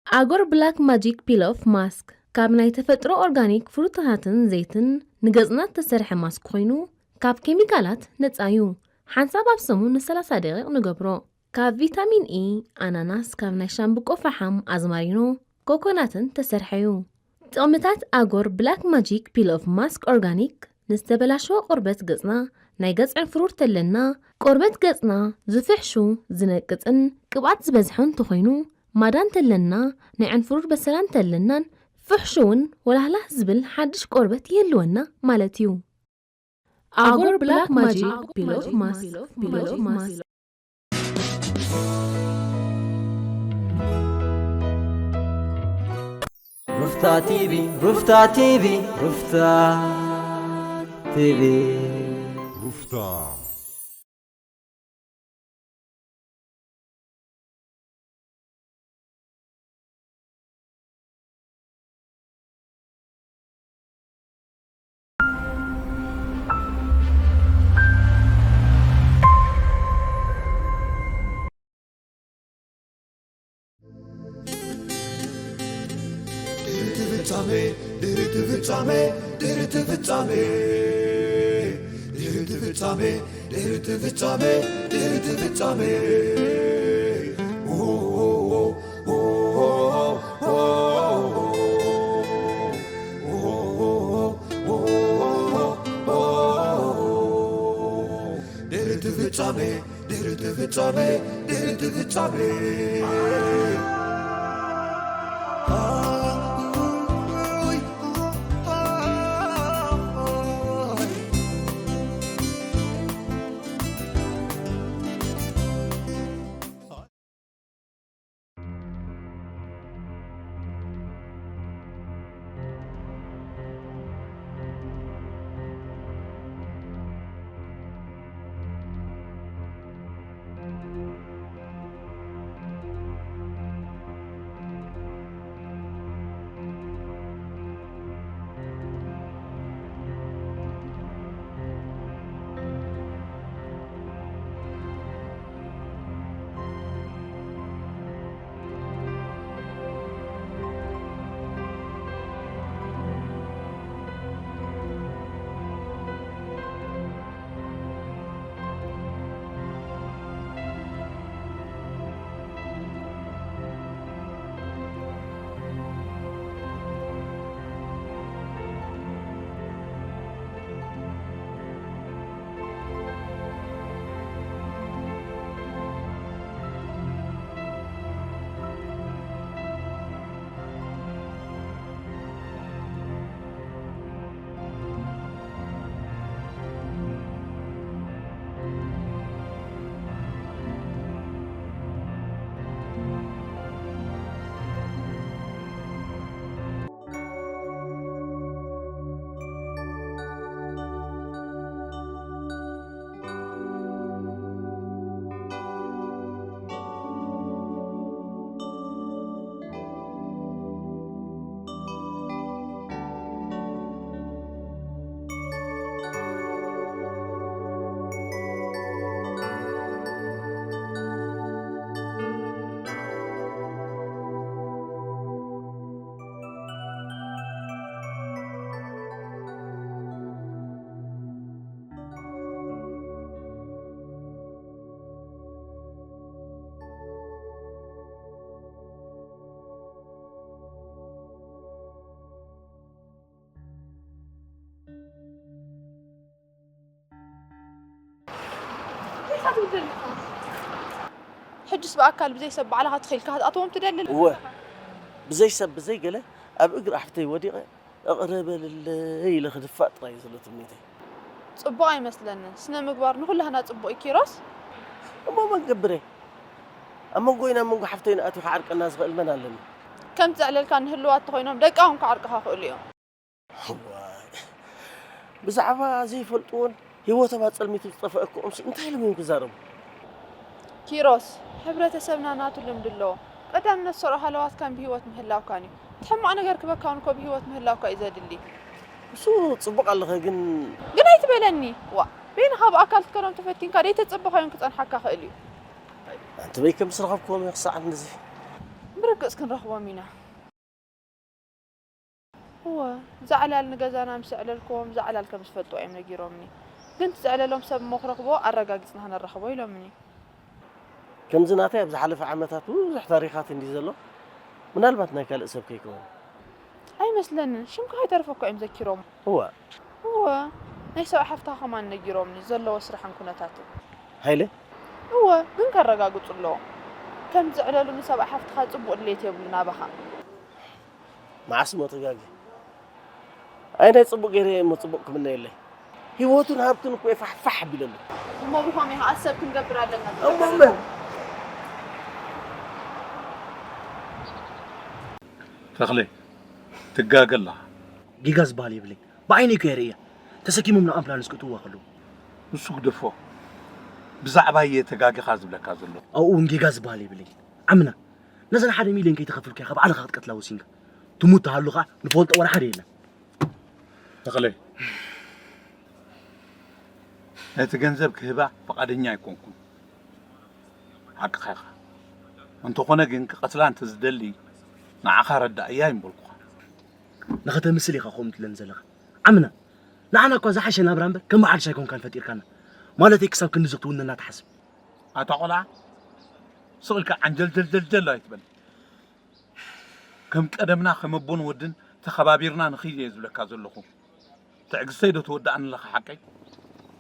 ኣጎር ብላክ ማጂክ ፒል ኦፍ ማስክ ካብ ናይ ተፈጥሮ ኦርጋኒክ ፍሩታታትን ዘይትን ንገጽና እተሰርሐ ማስክ ኮይኑ፣ ካብ ኬሚካላት ነጻ እዩ። ሓንሳብ ኣብ ሰሙን ንሰላሳ ደቂቕ ንገብሮ። ካብ ቪታሚን ኢ፣ ኣናናስ፣ ካብ ናይ ሻምብቆ ፈሓም፣ ኣዝማሪኖ፣ ኮኮናትን ተሰርሐ እዩ። ጥቕምታት ኣጎር ብላክ ማጂክ ፒል ኦፍ ማስክ ኦርጋኒክ ንዝተበላሸወ ቆርበት ገጽና፣ ናይ ገጽ ዕንፍሩር ተለና፣ ቆርበት ገጽና ዝፍሕሹ፣ ዝነቅጽን ቅብኣት ዝበዝሖ እንተኾይኑ፣ ማዳ እንተለና፣ ናይ ዕንፍሩር በሰላ እንተለናን ፍሕሹውን ወላህላህ ዝብል ሓድሽ ቆርበት ይህልወና ማለት እዩ። ኣጎር ብላክ ማጂክ ፒል ኦፍ ማስክ፣ ፒል ኦፍ ማስክ። ሩፍታ ቲቪ፣ ሩፍታ ቲቪ፣ ሩፍታ ቲቪ። ሩፍታ። ድሕሪ እቲ ፍጻመ፣ ድሕሪ እቲ ፍጻመ፣ ድሕሪ እቲ ፍጻመ፣ ድሕሪ እቲ ፍጻመ፣ ድሕሪ እቲ ፍጻመ፣ ድሕሪ እቲ ፍጻመ። ድሕሪ እቲ ፍጻመ፣ ድሕሪ እቲ ፍጻመ፣ ድሕሪ እቲ ፍጻመ። እንታይ ኢኻ ትብል ዘለኻ? ሕጅስ ብኣካል ብዘይ ሰብ ባዕልኻ ተኺልካ ክትኣትዎም ትደሊ ኣለኻ? እወ፣ ብዘይ ሰብ ብዘይ ገለ ኣብ እግሪ ኣሕፍተይ ወዲቐ እቕረ በልለይ ኢለ ክድፋእ ጥራይ እዩ ዘሎ ትምኒተይ። ጽቡቕ ኣይመስለንን። ስነ ምግባር ንኹላህና ጽቡቕ እዩ ኪሮስ። እሞ መን ገብረ? ኣብ መንጎይን ኣብ መንጎ ሓፍተይን ኣትዩ ክዓርቀና ዝኽእል መን ኣለኒ? ከምቲ ዘዕለልካ ንህልዋት ተኾይኖም ደቃ እውን ክዓርቅኻ ክእሉ እዮም። እዋይ፣ ብዛዕባ ዘይፈልጥዎን ህይወቶም ኣብ ጸልሚቱ ዝጠፍአክኦምሲ እንታይ ኢሎም እዮም ክዛረቡ? ኪሮስ፣ ሕብረተሰብና ናቱ ልምዲ ኣለዎ። ቀዳምነት ሰርዖ ሃለዋትካን ብህይወት ምህላውካን እዩ። እቲ ሕማቕ ነገር ክበካ እውን እኮ ብህይወት ምህላውካ እዩ ዘድሊ። እሱ ጽቡቕ ኣለኸ ግን ግን ኣይትበለኒ። ዋ፣ በይንኻ ብኣካል ክትከዶም ተፈቲንካ ደይተጸበኻዮን ክጸንሓካ ክእል እዩ። ኣንቲ በይ ከም ዝረኸብክዎም እየ ክሳዕ ክንድዚ። እሞ ብርግጽ ክንረኽቦም ኢና። እወ፣ ዛዕላል ንገዛና ምስ ኣዕለልክዎም ዛዕላል ከም ዝፈልጥዎ እዮም ነጊሮምኒ። ግን እቲ ዘዕለሎም ሰብ እሞ ክረኽቦ ኣረጋጊጽና ክነራኽቦ ኢሎምኒ። ከምዚ ናተይ ኣብ ዝሓለፈ ዓመታት ብዙሕ ታሪኻት እንዲ ዘሎ ምናልባት ናይ ካልእ ሰብ ከይከውን። ኣይመስለንን፣ ሽምካ ከይተርፈ እኮ እዮም ዘኪሮም። እዋ እወ፣ ናይ ሰብኣይ ሓፍትኻ ከማን ነጊሮምኒ ዘለዎ ስራሕን ኩነታትን። ሃይለ እወ፣ ግን ከረጋግጹ ኣለዎም። ከም ዘዕለሉ ንሰብኣይ ሓፍትኻ ጽቡቕ ድሌት የብሉን ኣባኻ። መዓስ እሞ ተጋጊ ኣይ ናይ ጽቡቕ ገይረ እሞ ጽቡቕ ክምነየለይ ህይወቱን ሃብቱን እኮ የፋሕፋሕ ኣቢለሉ። እሞ ብኸመይ ከኣ ሰብ ክንገብር ኣለና። እሞ መን ተኽለ ትጋገ ኣለኻ። ጌጋ ዝበሃል የብለይ። ብዓይነይ እኮ እየ ርእያ። ተሰኪሞም ናብ ኣምቡላንስ ክእትውዋ ከለዉ። ንሱ ግደፎ። ብዛዕባይ እየ ተጋጊኻ ዝብለካ ዘለኹ። ኣብኡ እውን ጌጋ ዝበሃል የብለይ። ዓምና፣ ነዘን ሓደ ሚልዮን ከይተኸፍልኩ ኢኻ ባዕልኻ ክትቀትላ ወሲንካ። ትሙት ተሃሉ ኸዓ ንፈልጦ ዋላ ሓደ የለን። ተኽለ፣ ነቲ ገንዘብ ክህባ ፍቓደኛ ኣይኮንኩን። ሓቅኻ ኢኻ። እንተኾነ ግን ክቐትላ እንተዝደሊ ንዓኻ ረዳእያ ኣይምበልኩኻን። ንኸተምስል ኢኻ ከምኡ ትብለኒ ዘለኻ። ዓምና፣ ንዓና እኳ ዝሓሸ ናብራ እምበር ከም በዓል ሻይ ኮንካን ፈጢርካና። ማለተይ ክሳብ ክንድዚ ክትውንና ትሓስብ። ኣታ ቆልዓ ስቕ ኢልካ ዓንጀልጀልጀልጀል ኣይትበል። ከም ቀደምና ከም ኣቦን ወድን ተኸባቢርና ንኺድ እየ ዝብለካ ዘለኹ። ትዕግስተይ ዶ ተወድኣኒ ኣለኻ ሓቀይ?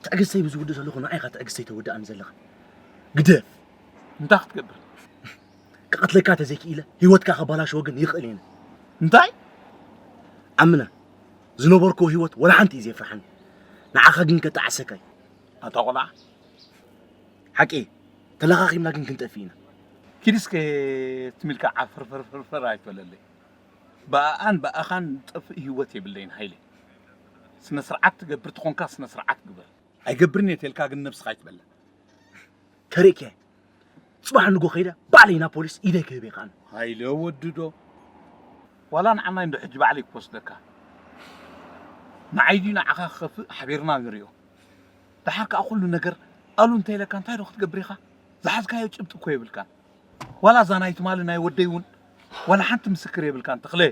ትዕግስተይ ብዝውድእ ዘለኹ ንዓይ ኢኻ ትዕግስተይ ተወድኣኒ ዘለኻ። ግደፍ! እንታይ ክትገብር? ክቐትለካ ተዘይክኢለ ህይወትካ ከባላሽዎ ግን ይኽእል እየ። እንታይ? ዓምና ዝነበርክዎ ህይወት ወላ ሓንቲ እዩ ዘየፍርሓኒ። ንዓኻ ግን ከጣዕሰካ እዩ። ኣታ ቆልዓ ሓቂ ተለኻኺምና ግን ክንጠፍእ ኢና። ኪድ እስከ ትም ኢልካ ዓፈርፈርፈርፈር ኣይትበለለይ። ብኣኣን ብኣኻን ዝጠፍእ ህይወት የብለይን ሃይለ። ስነ ስርዓት ትገብር ተኾንካ ስነ ስርዓት ግበር። ኣይገብርን እየ ተልካ ግን ነብስኻ ኣይትበላ። ተሪእክያ ጽባሕ ንጎ ከይደ ባዕለይ ናብ ፖሊስ ኢደይ ክህብ እየ ከኣ። ሃይለ ወዲ ዶ ዋላ ንዓናይ እንዶ ሕጂ ባዕለይ ክወስደካ። ንዓይ ድዩ ንዓኻ ክኸፍእ ሓቢርና ንሪኦ። ደሓር ከኣ ኩሉ ነገር ኣሉ እንተኢለካ እንታይ ዶ ክትገብር ኢኻ? ዝሓዝካዮ ጭብጢ እኮ የብልካን። ዋላ እዛ ናይ ትማሊ ናይ ወደይ እውን ዋላ ሓንቲ ምስክር የብልካን ተኽለ።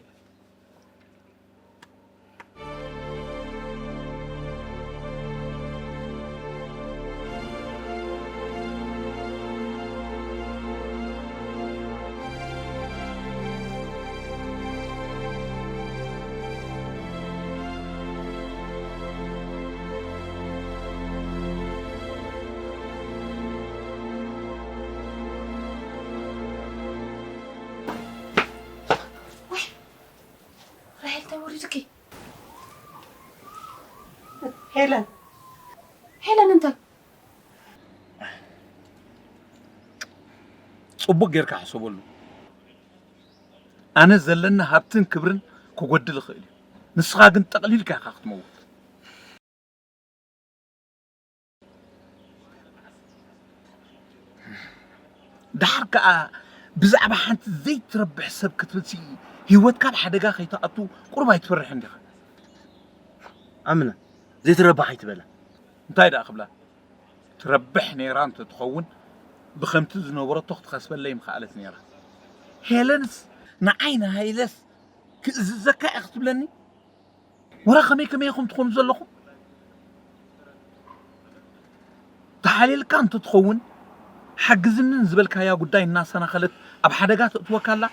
ራሄል እንታይ ወሪዱኪ? ሄለን ሄለን እንታይ? ጽቡቕ ጌርካ ሕሰበሉ። ኣነ ዘለኒ ሃብትን ክብርን ክጎድል ይኽእል እዩ። ንስኻ ግን ጠቕሊልካ ኢኻ ክትመውት። ደሓር ከኣ ብዛዕባ ሓንቲ ዘይትረብሕ ሰብ ክትብልሲ ህይወትካ ኣብ ሓደጋ ከይትኣቱ ቁሩብ ኣይትፈርሕን ዲኻ? ኣምና ዘይትረብሕ ኣይትበላ። እንታይ ደኣ ክብላ? ትረብሕ ነይራ እንተትኸውን ብኸምቲ ዝነበረቶ ክትኸስበለይ ምኸኣለት ነይራ። ሄለንስ ንዓይ ንሃይለስ ክእዝዘካ እየ ክትብለኒ? ወረ ከመይ ከመይ ኢኹም ትኾኑ ዘለኹም? ተሓልየልካ እንተትኸውን ሓግዝኒ ንዝበልካያ ጉዳይ እናሰናኸለት ኣብ ሓደጋ ተእትወካ ኣላ?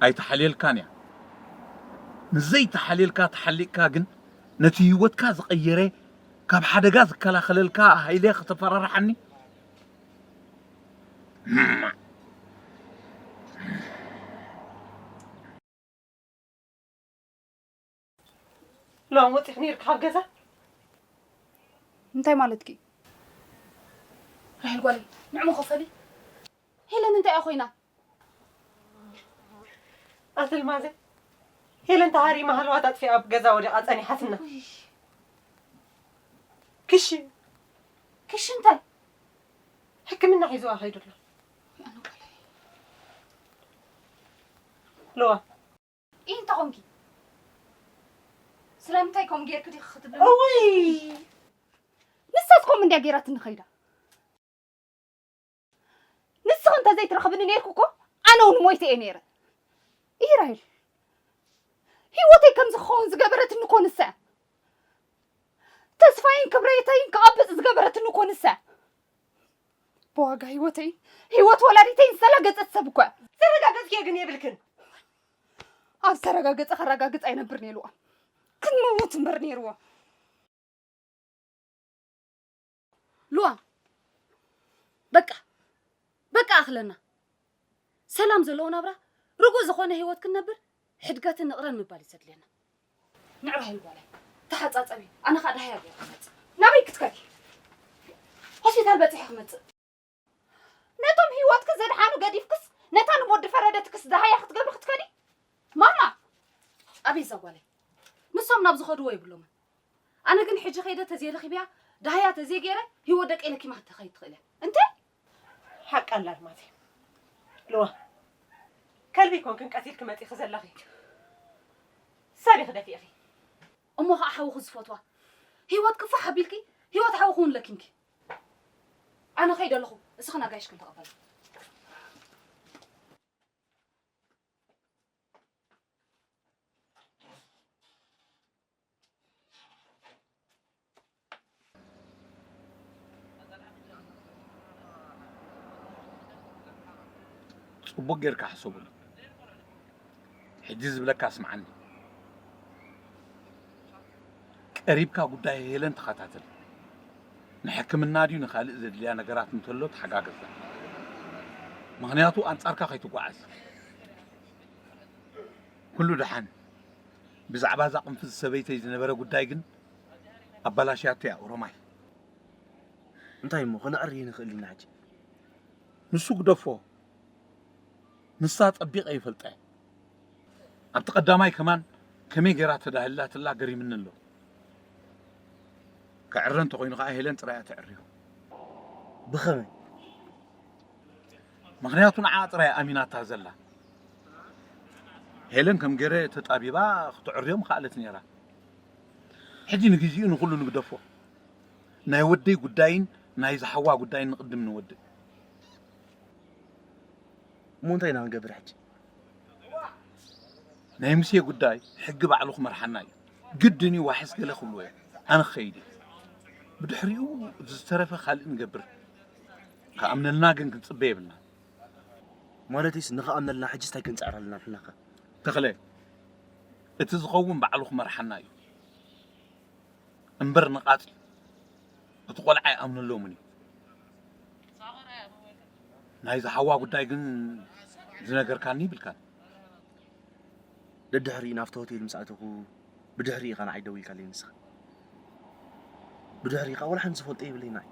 ኣይተሓልየልካን እያ። ንዘይተሓልየልካ ተሓሊቕካ ግን ነቲ ህይወትካ ዝቐየረ ካብ ሓደጋ ዝከላኸለልካ ሃይለ ከተፈራርሓኒ? ሎም ወፂኺ ነይርኪ ካብ ገዛ? እንታይ ማለትኪ? ራሄል ጓለይ ንዕሞ ክፈሊ ሄለን እንታይ እያ ኮይና? ኣትልማዘ ሄለን ተሃሪማ ሃለዋት ኣጥፊኣ ኣብ ገዛ ወዲቓ ጸኒሓትና። ክሺ ክሺ እንታይ? ሕክምና ሒዝዋ ከይዱ ኣሎ። ለዋ እንታይ ኮንኪ? ስለምንታይ ከምኡ ጌርኪ ዲኺ ክትብሊ? እውይ ንሳስ ከምኡ እንድያ ጌራትኒ ከይዳ። ንስኺ እንተ ዘይትረኽብኒ ነይርኩ እኮ፣ ኣነ እውን ሞይተ እየ ነይረ። ኢራይል፣ ህይወተይ ከምዚ ክኸውን ዝገበረትኒ እኮ ንሳ እያ። ተስፋይን ክብረተይን ክቐብጽ ዝገበረትኒ እኮ ንሳ እያ። ብዋጋ ህይወተይ፣ ህይወት ወላዲተይን ዝተላገጸት ሰብ እኮ እያ። ዘረጋገጽክዮ ግን የብልክን። ኣብ ዝተረጋገጸ ከረጋግጽ ኣይነብርን እየ ልዋም። ክንምውት እምበር ነይርዎ። ልዋም፣ በቃ፣ በቃ ኣኽለና። ሰላም ዘለዎ ናብራ፣ ርጉእ ዝኾነ ህይወት ክንነብር ሕድገትን ንቕረን ምባል እዩ ዘድልየና። ንዕባይ ጓለይ፣ ተሓጻጸቢ፣ ኣነ ኸኣ ደሃያ ገይረ ክመጽእ። ናበይ ክትከዲ? ሆስፒታል በጺሐ ክመጽእ። ነቶም ህይወትኪ ዘድሓኑ ገዲፍክስ፣ ነታ ንሞዲ ፈረደትክስ ደሃያ ክትገብሪ ክትከዲ? ማማ! ኣበይ እዛ ጓለይ? ንሶም ናብ ዝኸድዎ የብሎምን። ኣነ ግን ሕጂ ከይደ ተዘየረኺብያ፣ ደሃያ ተዘየገይረ፣ ህይወት ደቀይ ለኪማ ክትኸይድ ትኽእል እያ። እንተ? ሓቃ ኣላ ኣልማቲ። ልዋ፣ ከልቢ ኣይኮንክን ቀቲልኪ መጺኺ ዘለኺ። ሰብ ኢኺ ደፊእኺ። እሞ ኸዓ ሓውኺ ዝፈትዋ ህይወትኪ ፋሕ ኣቢልኪ፣ ህይወት ሓውኺ እውን ለኪምኪ። ኣነ ከይደ ኣለኹ፣ እስኺ ናጋይሽክን ተቐበላ። ጽቡቕ ጌርካ ሕሰበሉ። ሕጂ ዝብለካ ስምዓኒ። ቀሪብካ ጉዳይ ሄለን ተኸታተል። ንሕክምና ድዩ ንኻልእ ዘድልያ ነገራት እንተሎ ተሓጋገዛ። ምኽንያቱ ኣንጻርካ ከይትጓዓዝ። ኩሉ ደሓን። ብዛዕባ እዛ ቅንፍዝ ሰበይተይ ዝነበረ ጉዳይ ግን ኣባላሽያቶ እያ ኦሮማይ። እንታይ እሞ ከነዕሪ ንኽእል ኢና ሕጂ? ንሱ ግደፎ። ንሳ ጸቢቐ ይፈልጣ እየ። ኣብቲ ቀዳማይ ከማን ከመይ ገይራ ተዳህላትላ ገሪምኒ ኣሎ። ክዕረ እንተኾይኑ ኸዓ ሄለን ጥራይ እያ ተዕርዮ። ብኸመይ? ምኽንያቱ ንዓ ጥራይ ኣሚናታ ዘላ። ሄለን ከም ገይረ ተጣቢባ ክትዕርዮም ኸኣለት ነይራ። ሕጂ ንግዜኡ ንኹሉ ንግደፎ። ናይ ወደይ ጉዳይን ናይ ዝሓዋ ጉዳይን ንቕድም ንወድእ። እሞ እንታይ ኢና ክንገብር ሕጂ? ናይ ሙሴ ጉዳይ ሕጊ ባዕሉ ክመርሓና እዩ። ግድን እዩ ዋሕስ ገለ ክብልዎ እዮም። ኣነ ክኸይድ እየ። ብድሕሪኡ ዝተረፈ ካልእ ንገብር። ክኣምነልና ግን ክንጽበ የብልና። ማለትስ ንኽኣምነልና ሕጂ እንታይ ክንጽዕር ኣለና ንሕናኸ? ተኽለ፣ እቲ ዝኸውን ባዕሉ ክመርሓና እዩ። እምበር ንቓጽ እቲ ቆልዓ ኣይኣምነሎምን እዩ። ናይ ዝሓዋ ጉዳይ ግን ዝነገርካኒ ይብልካን። ደድሕሪ ናብቲ ሆቴል ምስ ኣተኹ ብድሕሪ ኢኻ ንዓይ ደዊልካለይ ንስኻ። ብድሕሪ ኢኻ ወላ ሓንቲ ዝፈልጦ የብለይ ንዓይ።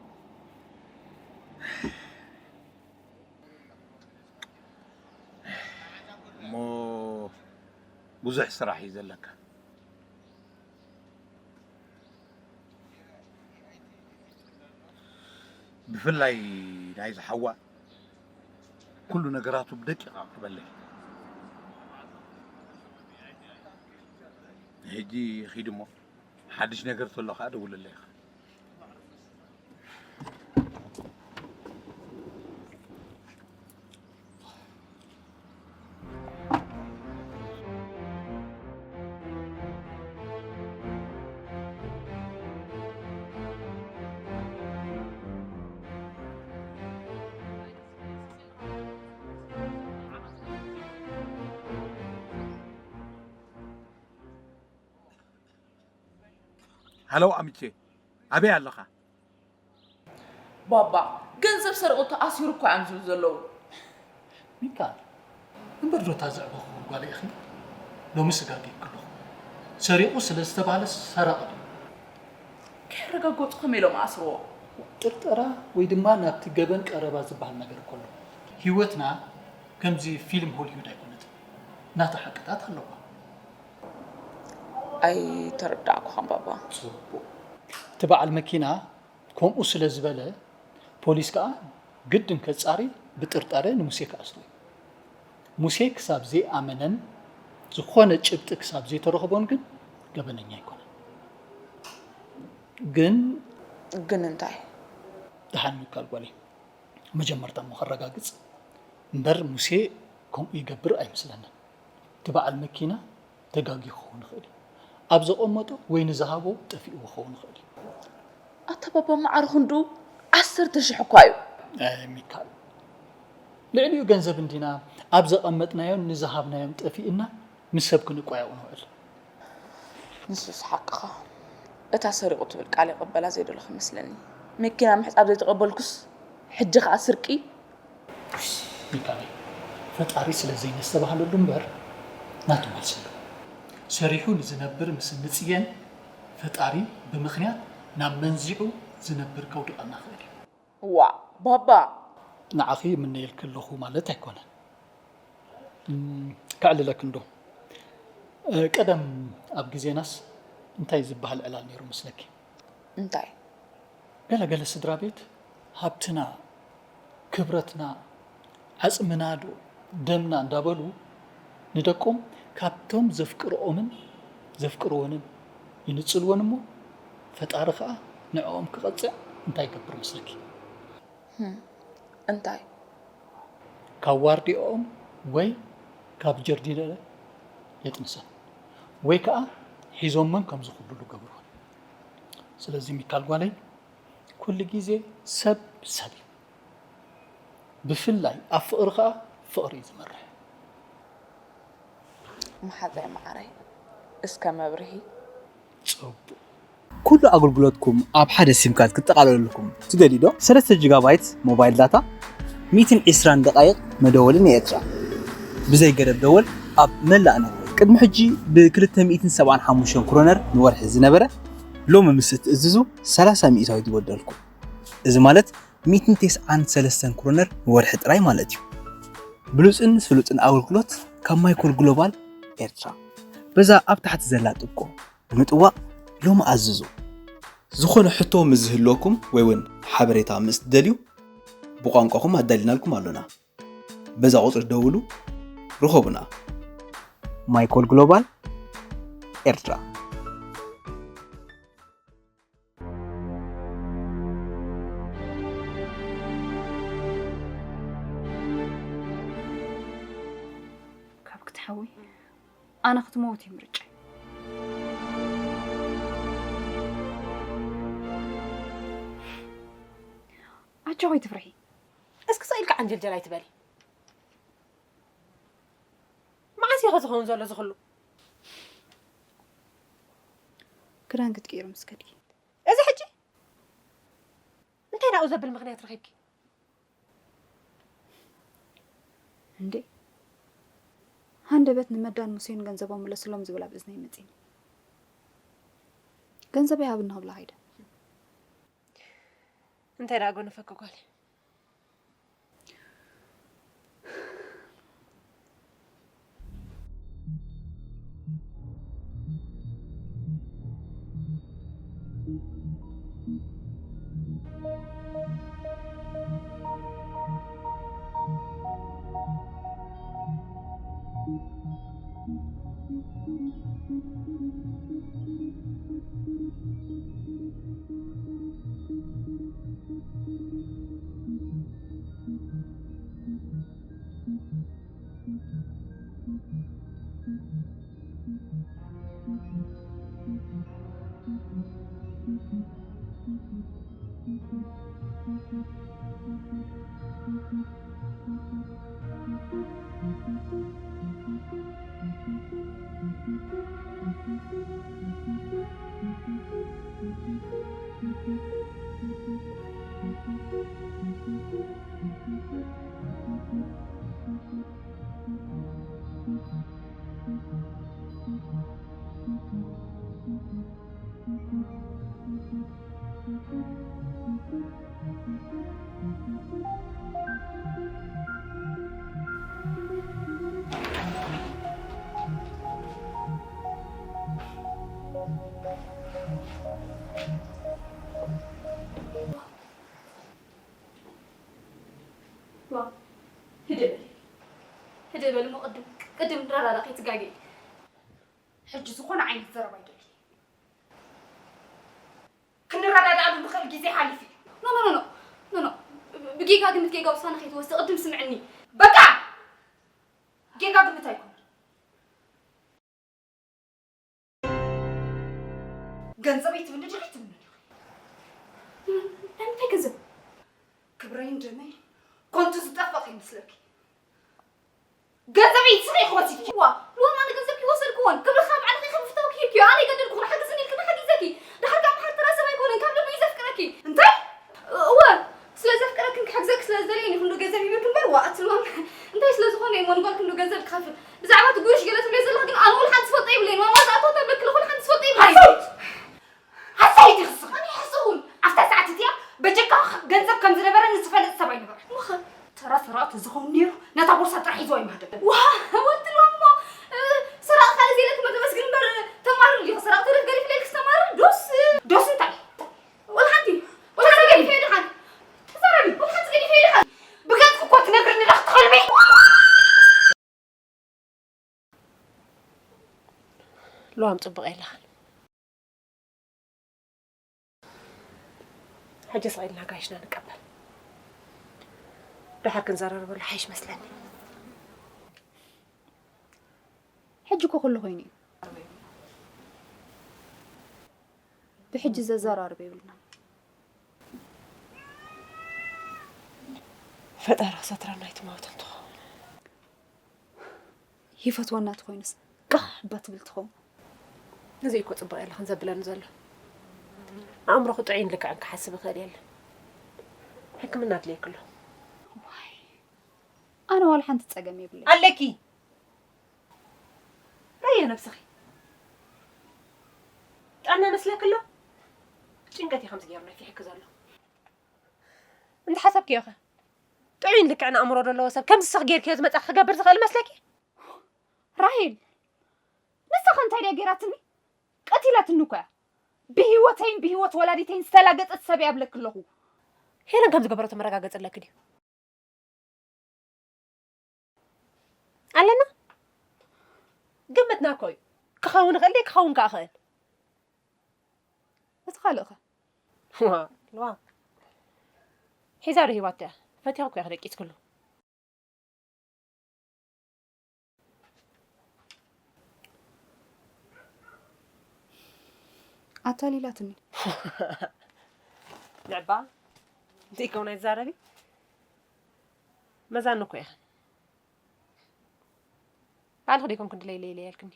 እሞ ብዙሕ ስራሕ እዩ ዘለካ። ብፍላይ ናይ ዝሓዋ ኩሉ ነገራቱ ብደቂቕ ኣቕርበለይ። ሕጂ ኺድ እሞ ሓድሽ ነገር ተሎ ኸዓ ደውለለይ ኢኻ። ሃሎ ኣምቼ፣ ኣበይ ኣለኻ? ባባ፣ ገንዘብ ሰሪቑ ተኣሲሩ እኮ እዮም ዝብሉ ዘለዉ። ሚካል፣ እምበር ዶ እታ ዘዕበኹ ጓለይ ኢኺ? ሎሚ ስጋ ጌግኩ ኣለኹ። ሰሪቑ ስለ ዝተባህለ ሰራቒ ድዩ? ከየረጋገጹ ከመይ ኢሎም ኣስርዎ? ጥርጠራ ወይ ድማ ናብቲ ገበን ቀረባ ዝበሃል ነገር እኮ ኣሎ። ህይወትና ከምዚ ፊልም ሆሊውድ ኣይኮነትን። ናታ ሓቅታት ኣለዋ። ኣይተረዳእኩኻን ባባ። ጽቡቕ። እቲ በዓል መኪና ከምኡ ስለ ዝበለ ፖሊስ ከኣ ግድን ከጻሪ ብጥርጣረ ንሙሴ ክኣስሩ እዩ። ሙሴ ክሳብ ዘይኣመነን ዝኾነ ጭብጢ ክሳብ ዘይተረኽቦን ግን ገበነኛ ኣይኮነን። ግን ግን እንታይ? ደሓን ምካል ጓለይ። መጀመርታ እሞ ከረጋግጽ። እምበር ሙሴ ከምኡ ይገብር ኣይመስለንን። እቲ በዓል መኪና ተጋግዩ ክኸውን ይኽእል እዩ። ኣብ ዘቐመጦ ወይ ንዝሃቦ ጠፊእዎ ክኸውን ይኽእል እዩ። ኣታ ባባ መዓር ክንዱ ዓሰርተ ሽሕ እኳ እዩ። ኣይ ሚካል፣ ልዕሊኡ ገንዘብ እንዲና ኣብ ዘቐመጥናዮን ንዝሃብናዮም ጠፊእና ምስ ሰብ ክንቆያየቕ ንውዕል። ንሱስ ሓቅኻ። እታ ሰሪቑ ትብል ቃል ይቕበላ ዘይደለኹ ይመስለኒ። መኪና ምሕጻብ ዘይተቐበልኩስ፣ ሕጂ ኸኣ ስርቂ? ሚካኤል፣ ፈጣሪ ስለ ዘይነስተባህለሉ እምበር ናቱ መልሲ ኣለዎ። ሰሪሑ ንዝነብር ምስ እንጽየን፣ ፈጣሪ ብምኽንያት ናብ መንዚዑ ዝነብር ከውድቐና ይኽእል እዩ። ዋእ ባባ! ንዓኺ ይምነየልኪ ኣለኹ ማለት ኣይኮነን። እም፣ ከዕልለኪ እንዶ። እ፣ ቀደም ኣብ ግዜናስ እንታይ ዝበሃል ዕላል ነይሩ መስለኪ? እንታይ? ገለ ገለ ስድራ ቤት ሃብትና፣ ክብረትና፣ ዓጽምና ዶ ደምና እንዳበሉ ንደቆም ካብቶም ዘፍቅርኦምን ዘፍቅርወንን ይንጽልወን እሞ ፈጣሪ ኸኣ ንዕኦም ክቐጽዕ እንታይ ይገብር መስለኪ? ህም፣ እንታይ? ካብ ዋርዲኦም ወይ ካብ ጀርዲነለ የጥንሰን። ወይ ከኣ ሒዞመን ከም ዝኹብልሉ ገብርወን። ስለዚ ሚካል ጓለይ፣ ኩሉ ግዜ ሰብ ሰብ እዩ። ብፍላይ ኣብ ፍቕሪ ከኣ ፍቕሪ እዩ ዝመርሕ። መሓዛይ መዓረይ፣ እስከ መብርሂ። ጽቡቕ። ኩሉ ኣገልግሎትኩም ኣብ ሓደ ሲም ካርድ ክጠቓለለልኩም ትደልዩ ዶ? ሰለስተ ጂጋባይት ሞባይል ዳታ፣ ሚእትን ዕስራን ደቓይቕ መደወሊ ንኤርትራ። ብዘይ ገደብ ደወል ኣብ መላእ ኖርወይ። ቅድሚ ሕጂ ብ ክልተ ሚእትን ሰብዓን ሓሙሽተን ክሮነር ንወርሒ ዝነበረ፣ ሎሚ ምስ እትእዝዙ ሰላሳ ሚእታዊት ይወደልኩም። እዚ ማለት ሚእትን ተስዓን ሰለስተን ክሮነር ንወርሒ ጥራይ ማለት እዩ። ብሉጽን ስሉጥን ኣገልግሎት ካብ ማይኮል ግሎባል ኤርትራ። በዛ ኣብ ታሕቲ ዘላ ጥብቆ ብምጥዋቕ ሎሚ ኣዝዙ። ዝኾነ ሕቶ ምስ ዝህልወኩም ወይ እውን ሓበሬታ ምስ ትደልዩ ብቋንቋኹም ኣዳሊናልኩም ኣሎና። በዛ ቁጽሪ ደውሉ፣ ርኸቡና። ማይኮል ግሎባል ኤርትራ። ካብ ክትሓዊ ኣነ ክትመውት እዩ ምርጫይ። ኣጆኺ ትፍርሒ። እስኪ ስቕ ኢልካ ዓንጀልጀል ኣይትበሊ። መዓስ እዩ ከ ዝኸውን ዘሎ እዚ ኩሉ? ክዳን ክትቅይሩ ምስ ከድኪ። እዚ ሕጂ? እንታይ ናብኡ ዘብል ምኽንያት ረኺብኪ? እንዴ፣ ሃንደበት ንመዳን ሙሴን ገንዘቦም ምለስሎም ዝብል ኣብ እዝነይ መጺኒ። ገንዘበይ ሃብኒ ክብላ ከይደ። እንታይ ደኣ ጎነፈኪ ጓለይ? ዋ፣ ህድእ በሊ። ህድእ በሊ እሞ ቅድም፣ ቅድም ንረዳዳእ ከይትጋገዪ። ሕጂ ዝኾነ ዓይነት ዘረባ ኣይደልን። ክንረዳዳኣሉ ንኽእል ግዜ ሓሊፉ እዩ። ኖ፣ ኖ፣ ኖ፣ ኖ፣ ኖ፣ ኖ። ብጌጋ ግን እቲ ጌጋ ውሳነ ከይትወስዲ ቅድም ስምዕኒ። በቃ! ገንዘበይ ትብሊ ዲኺ ትብልኒ ዲኺ? ናይ ምንታይ ገንዘብ? ክብረይን ደመይን ኮንቱ ዝጠፍእ ከይመስለኪ። ገንዘበይ ስኺ ክወስድኪ። ዋ፣ ሉዋም ኣነ ገንዘብኪ ወሰድክዎን። ክብርኻ ኣብ ዓለኺ ከም ፍታውኪ ሂብክዮ። ኣነ ኣይገደልኩኽን፣ ሓግዝኒ ኢልክኒ ሓጊዘኪ። ድሓር ካብ ምሓር ተራ ሰብ ኣይኮነን፣ ካብ ልቡ እዩ ዘፍቅረኪ። እንታይ? እወ፣ ስለ ዘፍቅረክን ክሕግዘኪ ስለ ዝደለየን እዩ ክንዱ ገንዘብ ሂበኪ እምበር፣ ዋ፣ ኣቲ ሉዋም እንታይ ስለ ዝኾነ እዩ እሞ ንጓል ክንዱ ገንዘብ ክኸፍል? ብዛዕባ እቲ ጉርሽ ገለ ትብልዮ ዘለኺ ግን ኣነ ወላ ሓንቲ ዝፈልጦ የብለይን። ዋ፣ ማዛ ኣቶ ተብለኪ ለኹል ሓንቲ ዝፈልጦ የብለይን። ሓሶት! ሓሳይት ኢኺ ንስኺ። ኣነ ይሕስኹን። ኣብታ ሰዓት እቲኣ በጀካ ገንዘብ ከም ዝነበረኒ ዝፈልጥ ሰብ ኣይነበረን። ምኸ? ተራ ሰራቒ ተዝኸውን ነይሩ፣ ነታ ቦርሳ ጥራሕ ሒዝዋ ይምሃደብ። ዋ፣ ወዲ ሎሞ፣ እ፣ ሰራቒ ካልእ ዘይለኪ መተመስግን እምበር፣ ተማርር ዲኺ? ሰራቒ ተደፍ ገዲፍ ኢለልክስ ተማርር? ዶስ፣ እ፣ ዶስ እንታይ? ወላ ሓንቲ። ወላ ሓንቲ ገዲፈ ድሓን። ተዛረቢ። ወላ ሓንቲ ገዲፈ ድሓን። ብገጽኪ እኮ ትነግርኒ ዲኺ ትኸልቢ? ሉዋም ጽቡቕ የለኻን። ሕጂ ስቕ ኢልና ጋይሽና ንቀበል። ድሓር ክንዘራረበሉ ሓይሽ መስለኒ። ሕጂ እኮ ኩሉ ኮይኑ እዩ። ብሕጂ ዘዘራርብ የብልና። ፈጣሪ ክሰትረና ኣይትማወት እንትኸውን። ይፈትወና ተኾይኑስ ቃሕ እባ ትብል ትኸውን። እዚ እኮ ጽቡቕ የለኽን ዘብለኒ ዘሎ። ኣእምሮኺ ጥዑይን ልክዕን ክሓስብ ይኽእል የለን። ሕክምና ኣድልየኪ ኣሎ። ዋይ፣ ኣነ ዋላ ሓንቲ ጸገም የብለይ። ኣለኪ። ረየ ነብስኺ። ጥዕና መስለኪ ኣሎ? ጭንቀት እዩ ከምዚ ገይሩ ነፊሕኪ ዘሎ። እንተሓሰብክዮ ኸ? ጥዑይን ልክዕን ኣእምሮ ዘለዎ ሰብ ከምዚ ስኽ ጌርክዮ ዝመጻ ክገብር ዝኽእል መስለኪ? ራሄል፣ ንሳ ኸ እንታይ ድያ ጌራትኒ? ቀቲላትኒ እኮ እያ። ብህይወተይን ብህይወት ወላዲተይን ዝተላገጸት ሰብ እያ እብለኪ ኣለኹ። ሄለን ከም ዝገበረቶ መረጋገጺ ኣለኪ ድዩ? ኣለና? ግምትና እኮ እዩ። ክኸውን ይኽእል ድዩ? ክኸውን ከኣ ይኽእል። እቲ ካልእ ኸ? ዋ፣ ዋ። ሒዛ ዶ ሂባቶ እያ? ፈቲኻ እኮ ኢኻ ደቂስክሉ። ኣታሊላትኒ። ንዕባ ዘይከውን ኣይትዛረቢ። መዛኑ እኮ ኢኽን። ባዕልኺ ዲኹም ክንዲ ለይለይ ለያልክኒ።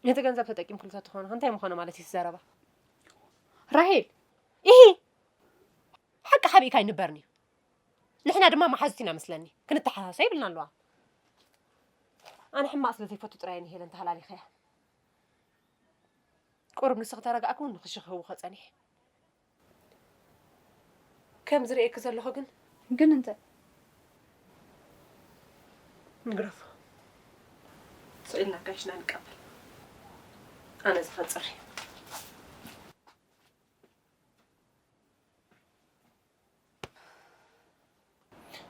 ነቲ ገንዘብ ተጠቂምክሉ ተትኾኑ፣ እንታይ ምኾነ ማለት እዩ እቲ ዘረባ? ራሄል! ኢሂ! ሓቂ ሓቢእካ ኣይንበርን እዩ። ንሕና ድማ መሓዙት ኢና መስለኒ። ክንተሓሳሰብ ይብልና ኣለዋ። ኣነ ሕማቕ ስለ ዘይፈቱ ጥራይ እየ ንሄለን ተሃላሊኸያ። ቁሩብ ንስኺ ተረጋእኪ እውን ንኽሽኽህውኸ ጸኒሐ። ከም ዝርእየኪ ዘለኹ ግን ግን እንታይ? ንግረፎ። ስቕ ኢልና ጋይሽና ንቀበል። ኣነ ዝኸጽር እዩ።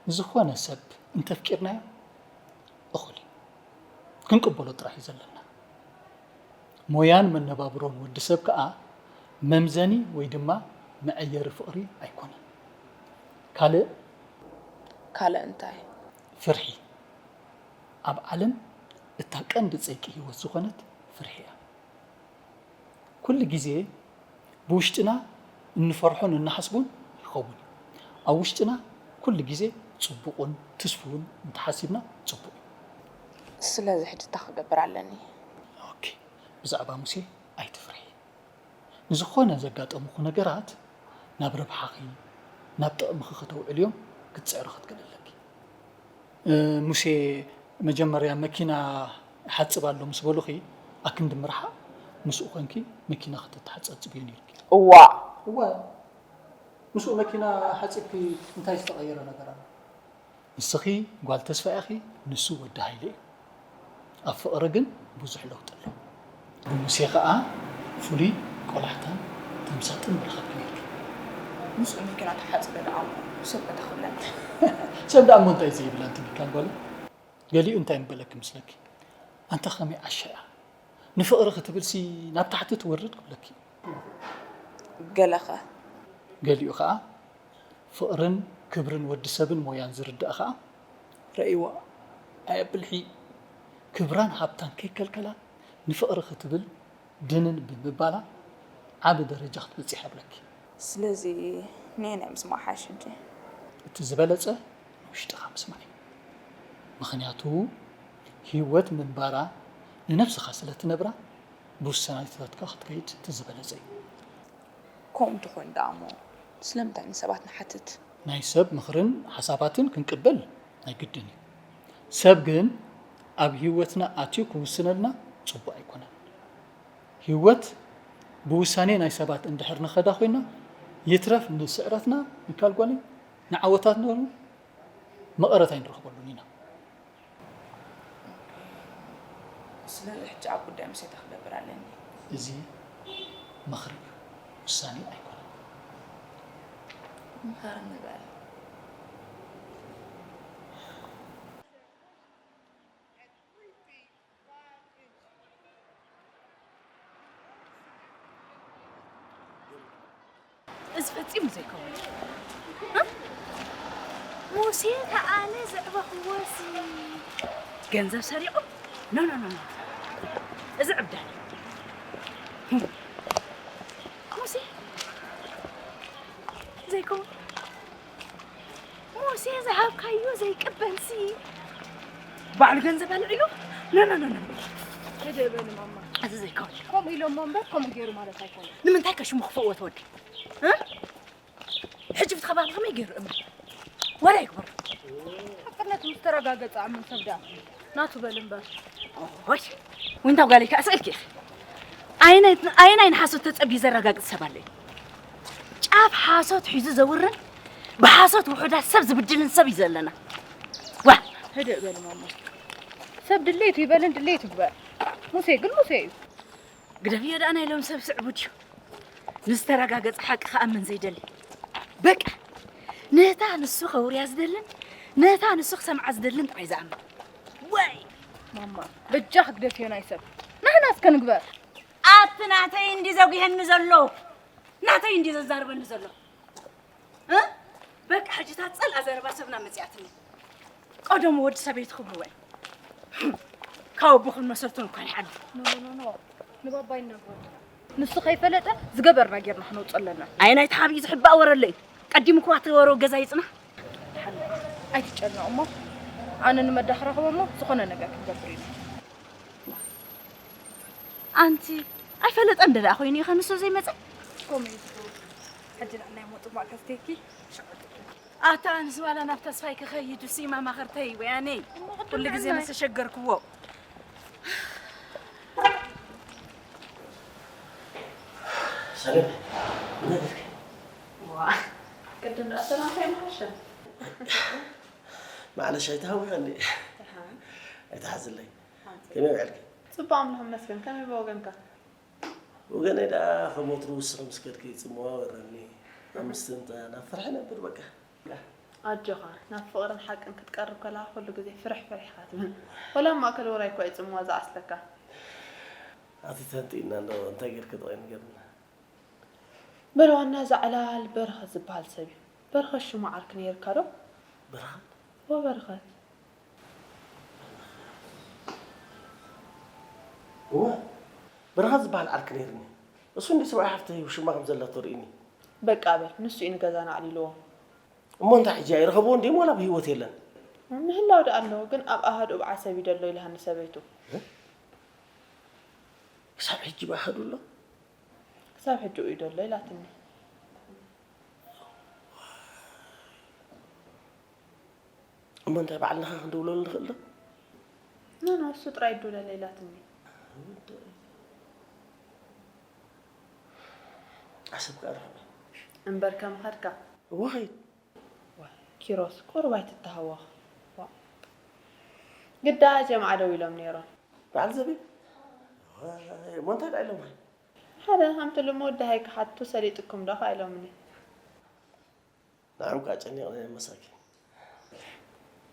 ንዝኾነ ሰብ እንተፍቂርናዮ እኹል እዩ። ክንቅበሎ ጥራሕ እዩ ዘለና። ሞያን መነባብሮን ወዲ ሰብ ከኣ መምዘኒ ወይ ድማ መዐየሪ ፍቕሪ ኣይኮነን። ካልእ ካልእ እንታይ? ፍርሒ። ኣብ ዓለም እታ ቀንዲ ጸይቂ ህይወት ዝኾነት ፍርሒ እያ። ኩሉ ግዜ ብውሽጥና እንፈርሖን እንሓስቦን ይኸውን እዩ። ኣብ ውሽጥና ኩሉ ግዜ ጽቡቕን ትስፉውን እንተሓሲብና ጽቡቕ እዩ። ስለዚ ሕጂ እንታይ ክገብር ኣለኒ? ኦኬ፣ ብዛዕባ ሙሴ ኣይትፍርሒ። ንዝኾነ ዘጋጠሙኺ ነገራት ናብ ረብሓኺ፣ ናብ ጥቕምኺ ከተውዕልዮም ክትጽዕሪ ክትክእሊ ኣለኪ። እ፣ ሙሴ መጀመርያ መኪና ይሓጽብ ኣሎ ምስ በሉኺ፣ ኣክንዲ ምርሓቕ ምስኡ ኮንኪ መኪና ከተተሓጻጽብዮ ነይሩኪ። እዋ። እዋ። ምስኡ መኪና ሓጺብኪ እንታይ ዝተቐየረ ነገር ኣሎ? ንስኺ ጓል ተስፋ ኢኺ፣ ንሱ ወዲ ሃይለ እዩ። ኣብ ፍቕሪ ግን ብዙሕ ለውጢ ኣሎ። ብሙሴ ኸኣ ፍሉይ ቆላሕታን ተምሳጥን ምረኸብኪ ነይርኪ። ንጹር መኪና ተሓጽበ ደኣ እሞ ሰብ መተኽብለኒ። ሰብ ደኣ እሞ እንታይ ዘይብላ ኣንቲ ሚካል ጓለይ? ገሊኡ እንታይ ምበለኪ ምስለኪ? ኣንታ ከመይ ዓሻ እያ። ንፍቕሪ ክትብልሲ ናብ ታሕቲ ትወርድ ክብለኪ። ገለኸ? ገሊኡ ኸኣ ፍቕርን ክብርን ወዲ ሰብን ሞያን ዝርዳእ ኸኣ ረእይዎ ኣየብልሒ። ክብራን ሃብታን ከይከልከላ ንፍቕሪ ክትብል ድንን ብምባላ ዓቢ ደረጃ ክትበጽሕ ኣለኪ። ስለዚ ንየናይ ምስማዕ ሓሽ ሕጂ? እቲ ዝበለጸ ንውሽጥኻ ምስማዕ እዩ። ምኽንያቱ ህይወት ምንባራ ንነብስኻ ስለ ትነብራ ብውሳኔታትካ ክትከይድ እቲ ዝበለጸ እዩ። ከምኡ እንተኾይኑ ደኣ እሞ ስለምንታይ ንሰባት ንሓትት? ናይ ሰብ ምኽርን ሓሳባትን ክንቅበል ናይ ግድን እዩ። ሰብ ግን ኣብ ህይወትና ኣትዩ ክውስነልና ጽቡቕ ኣይኮነን። ህይወት ብውሳኔ ናይ ሰባት እንድሕር ንኸዳ ኮይና ይትረፍ ንስዕረትና ምካል ጓለይ ንዓወታትና እውን መቐረት ኣይንረኽበሉን ኢና። ስለዚ ሕጂ ኣብ ጉዳይ ምሴታ ክገብር ኣለኒ። እዚ ምኽሪ እዩ፣ ውሳኔ ኣይኮነን። ምኸር ንበል። እዚ ፈጺሙ ዘይከውን። ሙሴ ከኣነ ዘዕበኽዎሲ ገንዘብ ሰሪቑ? ኖ ኖ ኖ ኖ። እዚ ዕብዳን እዩ። ሙሴ ዘይከውን። ሙሴ ዝሃብካዮ ዘይቅበልሲ ባዕሉ ገንዘብ ኣልዒሉ? ኖ ኖ ኖ ኖ። ህደእ በሊ ማማ። እዚ ዘይከውን። ከምኡ ኢሎሞ እምበር ከምኡ ገይሩ ማለት ኣይኮነን። ንምንታይ ከሽሙ ክፈእዎ ተወዲ? እ? ሕጂ ብቲ ከባቢ ከመይ ገይሩ እምኒ ወላ ይግበሩ? ሓቅነቱ ምስ ተረጋገጸ ኣምን ሰብ ደኣ ናቱ በል እምበር። ኦሆይ፣ ዊንታ ጓለይ ከኣ ስእልኪ ኢኺ። ኣየናይ ኣየናይ ንሓሶት ተጸብዩ ዘረጋግጽ ሰብ ኣለዩ? ጫፍ ሓሶት ሒዙ ዘውርን ብሓሶት ውሑዳት ሰብ ዝብድልን ሰብ እዩ ዘለና። ዋ! ህድእ በል ማማ። ሰብ ድሌቱ ይበልን ድሌቱ ይግበር። ሙሴ ግን ሙሴ እዩ። ግደፍዮ ደኣ ናይ ሎም ሰብ ስዕቡ ድዩ? ንዝተረጋገጸ ሓቂ ክኣምን ዘይደሊ። በቃ ነታ ንሱ ከውርያ ዝደልን ነታ ንሱ ክሰምዓ ዝደልን ጥራይ ዝኣምን። ወይ ማማ በጃ ክግደፍዮ ናይ ሰብ ናህና እስከ ንግበር። ኣቲ ናተይ እንዲ ዘጉሄኒ ዘሎ ናተይ እንዲ ዘዛርበኒ ዘሎ። እ? በቃ ሕጂ እታ ጸልኣ ዘረባ ሰብና መጺኣትኒ። ቀደሙ ወዲ ሰበይቲ ክብልወን ካብ ኣቦኽን መሰልቱን እኳ ይሓሉ። ኖ ኖ ኖ ንባባ ይነግሮ ንሱ ከይፈለጠ ዝገበርና ጌርና ክነውፅ ኣለና። ኣየናይ ተሓቢኡ ዝሕባእ ወረ ኣሎ እዩ። ቀዲሙ ክዋ ተወረው ገዛ ይፅናሕ። ኣይትጨነቕ እሞ ኣነ ንመዳ ክረኽቦ እሞ ዝኾነ ነገር ክንገብር ኢና። ኣንቲ ኣይፈለጠን ደኣ ኮይኑ እዩ ከንሶ ዘይመፀ። ከምኡ እዩ ዝኸውን። ሕጂ ንዕናይ ሞ ፅቡቕ ከስተይኪ ኣታ ኣንስ ዋላ ናብ ተስፋይ ክኸይድ ሲ ማማኸርተይ ወያነይ ኩሉ ግዜ ምስ ተሸገርክዎ ሰለመ ምን ነበርክ? ዋ ቅድም ደኣ ሰላምታ ይምሓሸ። ማዕለሽ ኣይትሃውኸኒ። ኣይትሓዝለይ። ከመይ ውዕልኪ? ጽቡቕ ኣምላኽ ይመስገን። ከመይ ብወገንካ? ወገነይ ደኣ ከም ወትሩ ውስኺ ምስ ከድኪ ጽምዋ ወረኒ። ኣብ ምስትንታን ኣብ ፍርሒ ነብር በቃ። ኣጆኻ ናብ ፍቕርን ሓቅን ክትቀርብ ከለኻ ኩሉ ግዜ ፍርሕ ፍርሕ ኢኻ ትብል። ወላ ኣብ ማእከል ውራይ እኳ እዩ ጽምዋ ዝዓስለካ። ኣቲ ተንጢና እንዶ እንታይ ጌርኪ ጥቕይ ንገርና። በል ዋና እዛ ዕላል በረኸት ዝበሃል ሰብ እዩ። በረኸት ሽሙ ዓርኪ ነይርካ ዶ? በረኸት? እወ በረኸት። እወ በረኸት ዝበሃል ዓርኪ ነይርኒ። እሱ እንዲ ሰብኣይ ሓፍተይ ሽማ ከም ዘላቶ ርኢኒ። በቃ በል ንሱ እዩ ንገዛና ኣዕሊልዎ። እሞ እንታይ ሕጂ ኣይረኸብዎን ድዮም ዋላ ብህይወት የለን? ምህላው ደኣ ኣሎ ግን ኣብ ኣሃዱኡ ብዓሰብ እዩ ደሎ ኢላሃኒ ሰበይቱ። ክሳብ ሕጂ ብኣሃዱ ኣሎ? ክሳብ ሕጂ እዩ ደሎ ኢላትኒ። እሞ እንታይ ባዕልንኻ ክንድውለሉ ንኽእል ዶ? ኖ ኖ እሱ ጥራይ ድውለለ ኢላትኒ። ዓሰብ ከኣ ርሕቕ። እምበር ከም ኸድካ። እወ ኸይድ። ኪሮስ ቁሩብ ኣይትተሃወኽ። ግዳ ጀምዓ ደው ኢሎም ነይሮም። በዓል ዘቢብ እሞ እንታይ ደኣ ኢሎም? ሓደ ከምቲ ልሙድ ደሃይ ክሓቱ ሰሊጥኩም ዶ ከ ኢሎምኒ። ንዕም ከኣ ጨኒቕናዮም መሳኪን።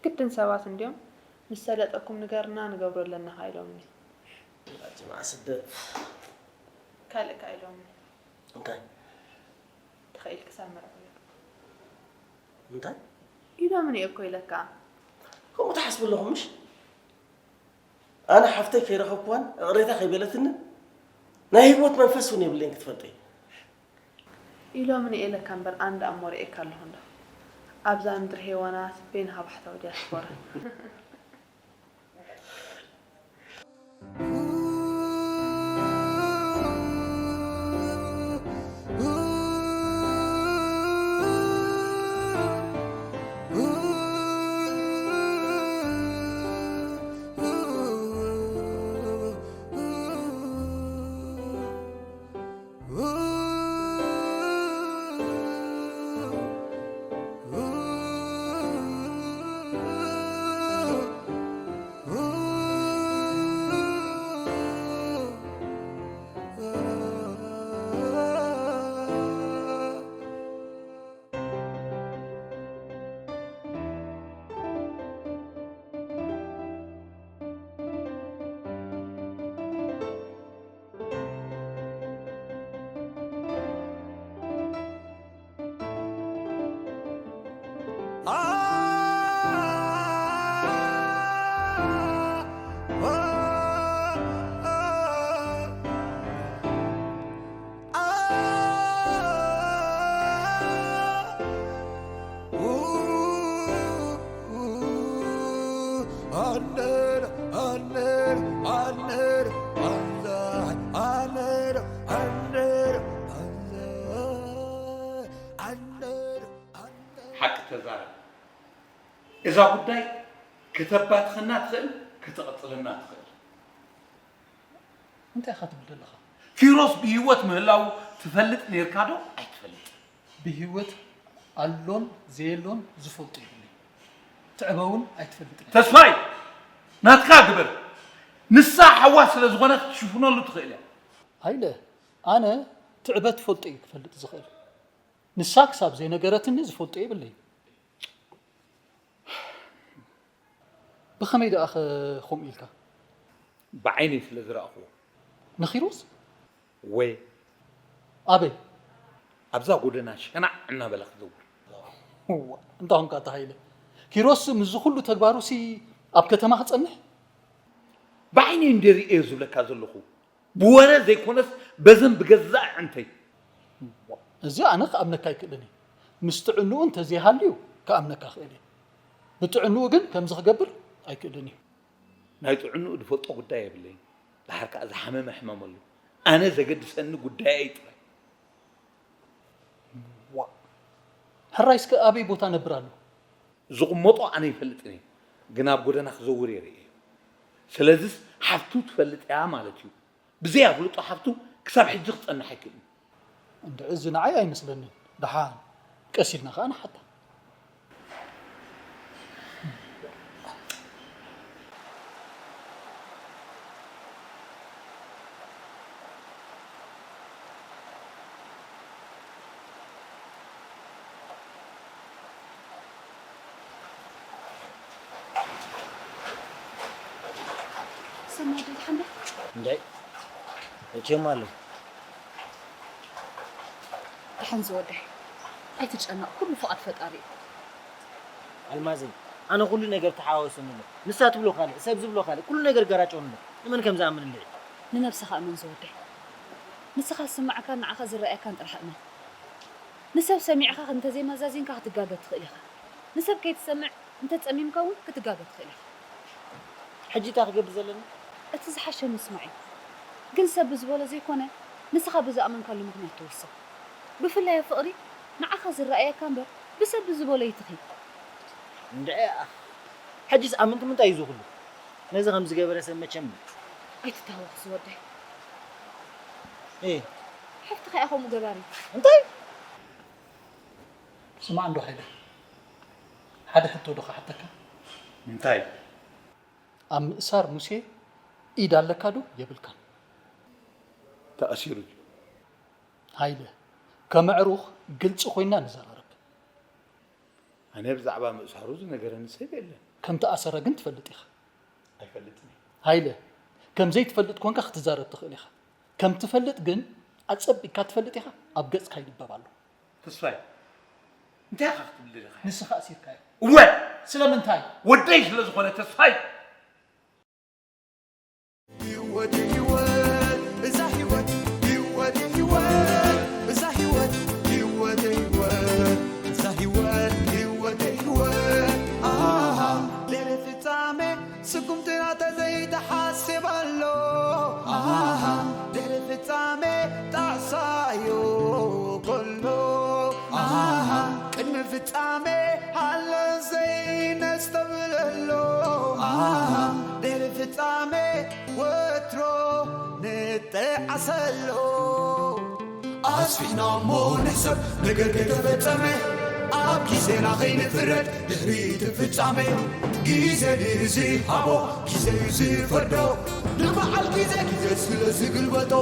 ግድን ሰባት እንድዮም ምስ ሰለጠኩም ንገርና ንገብሮ ኣለና ከ ኢሎምኒ። ጅምዓ ስደት። ካልእ ከ ኢሎምኒ። እንታይ? ተኸኢልክስ ኣመርዕውዮ። እንታይ? ኢሎምኒ እኮ ኢለካ። ከምኡ ትሓስቢ ኣለኹም ምሽ? ኣነ ሓፍተይ ከይረኸብኩዋን እቕሬታ ከይበለትንን ናይ ህይወት መንፈስ እውን የብለይን ክትፈልጠይ። ኢሎም ንኤለካ እምበር ኣንድ ኣሞ ርእየካ ኣለኹ እንዶ ኣብዛ ምድሪ ሄዋናት በይንኻ ባሕታዊ ዲያስፖራ። ሓቂ ተዛረብ። እዛ ጉዳይ ከተባትኸና ትኽእል፣ ከተቐጽለና ትኽእል። እንታይ ኢኻ ትብል ዘለኻ? ኪሮስ ብህይወት ምህላው ትፈልጥ ኔርካ ዶ ኣይትፈልጥ? ብህይወት ኣሎን ዘየሎን ዝፈልጦ የብለይ። ትዕበ እውን ኣይትፈልጥን። ተስፋይ ናትካ ግበር። ንሳ ሓዋ ስለ ዝኾነ ክትሽፍነሉ ትኽእል እያ። ሃይለ፣ ኣነ ትዕበ ትፈልጦ እዩ ክፈልጥ ዝኽእል። ንሳ ክሳብ ዘይነገረትኒ ዝፈልጦ የብለይን። ብኸመይ ደኣ ኸ ኸምኡ ኢልካ? ብዓይነይ ስለ ዝረኣኽዎ። ንኺሮስ? ወየ። ኣበይ? ኣብዛ ጎደና ሸናዕ እናበለ ክዘውር። እዋ፣ እንታይ ኾንካ ኣታ ሃይለ? ኪሮስ ምስዚ ኹሉ ተግባሩሲ ኣብ ከተማ ክጸንሕ? ብዓይነይ እንደ ርእየዮ ዝብለካ ዘለኹ። ብወረ ዘይኮነስ በዘን ብገዛእ ኣዕንተይ። እዚ ኣነ ክኣምነካ ኣይክእልን እየ። ምስ ጥዕንኡ እንተዘይሃልዩ ክኣምነካ እኽእል እየ። ብጥዕንኡ ግን ከምዚ ክገብር ኣይክእልን እዩ። ናይ ጥዕንኡ ዝፈልጦ ጉዳይ የብለይን። ደሓር ከኣ ዝሓመመ ሕማም ኣሎ። ኣነ ዘገድሰኒ ጉዳየይ ጥራይ። ዋእ! ሕራይ እስከ ኣበይ ቦታ ነብር ኣሎ? ዝቕመጦ ኣነ ይፈልጥን እየ፣ ግን ኣብ ጎደና ክዘውር እየ ርእየዮ። ስለዝስ ሓፍቱ ትፈልጥ እያ ማለት እዩ። ብዘይ ኣፍልጦ ሓፍቱ ክሳብ ሕጂ ክጸንሕ ኣይክእልን። እንድዒ እዚ ንዓይ ኣይመስለንን። ደሓን ቀስ ኢልና ኸኣ ንሓታ። ሰማይ ደድሓንዳ እንታይ እትዮም ኣሎ ደሓን ዝወደይ ኣይትጨነቕ፣ ኩሉ ፍቓድ ፈጣሪ እዩ። ኣልማዘይ፣ ኣነ ኩሉ ነገር ተሓዋወሰኒ ኣሎ። ንሳ ትብሎ ካልእ፣ ሰብ ዝብሎ ካልእ፣ ኩሉ ነገር ገራጨወኒ ኣሎ። ንመን ከም ዝኣምን እንድዒ። ንነብስኻ እመን ዝወደይ። ንስኻ ዝስምዓካን ንዓኻ ዝረኣየካን ጥራሕ እመን። ንሰብ ሰሚዕኻ እንተዘይመዛዚንካ ክትጋገ ትኽእል ኢኻ። ንሰብ ከይትሰምዕ እንተጸሚምካ እውን ክትጋገ ትኽእል ኢኻ። ሕጂ እንታይ ክገብር ዘለኒ? እቲ ዝሓሸ ምስማዕ እዩ። ግን ሰብ ብዝበሎ ዘይኮነ ንስኻ ብዝኣመንካሉ ምኽንያት ትወስን። ብፍላይ ኣብ ፍቕሪ ንዓኻ ዝረኣየካ እምበር ብሰብ ብዝበሎ ኣይትኺድ። እንድዒ ኣኽ ሕጂስ ኣብ ምንታይ እዩ እዚ ኩሉ? ነዚ ከም ዝገበረ ሰብ መቸም ኣይትታወኽ ዝወደይ። እይ ሓፍትኻ እያ ከምኡ ገባሪት። እንታይ? ስማዕ እንዶ ሃይለ፣ ሓደ ሕቶ ዶ ክሓተካ? እንታይ? ኣብ ምእሳር ሙሴ ኢድ ኣለካ ዶ የብልካን? ተኣሲሩ ድዩ? ሃይለ፣ ከም ኣዕሩኽ ግልጺ ኮይና ንዘራረብ። ኣነ ብዛዕባ ምእሳሩ ዝነገረኒ ሰብ የለን። ከም ተኣሰረ ግን ትፈልጥ ኢኻ? ኣይፈልጥን እየ። ሃይለ፣ ከም ዘይትፈልጥ ኮንካ ክትዛረብ ትኽእል ኢኻ። ከም ትፈልጥ ግን ኣጸቢቕካ ትፈልጥ ኢኻ? ኣብ ገጽካ ይንበብ ኣሎ። ተስፋይ፣ እንታይ ኢኻ ክትብል ደሊኻ? ንስኻ ኣሲርካዮ። እወ! ስለምንታይ? ወደይ ስለ ዝኾነ ተስፋይ! ሃለ ዘይነስተብለሎ ድሕሪ ፍጻሜ ወትሮ ንጠዓሰሎ። ኣስፊሕና እሞ ንሕሰብ ነገር ከይተፈጸመ፣ ኣብ ግዜና ከይንፍረድ ድሕሪ እቲ ፍጻሜ። ግዜ ንዝሃቦ ግዜ እዩ ዝፈርዶ፣ ንበዓል ግዜ ግዜ ስለ ዝግልበጦ።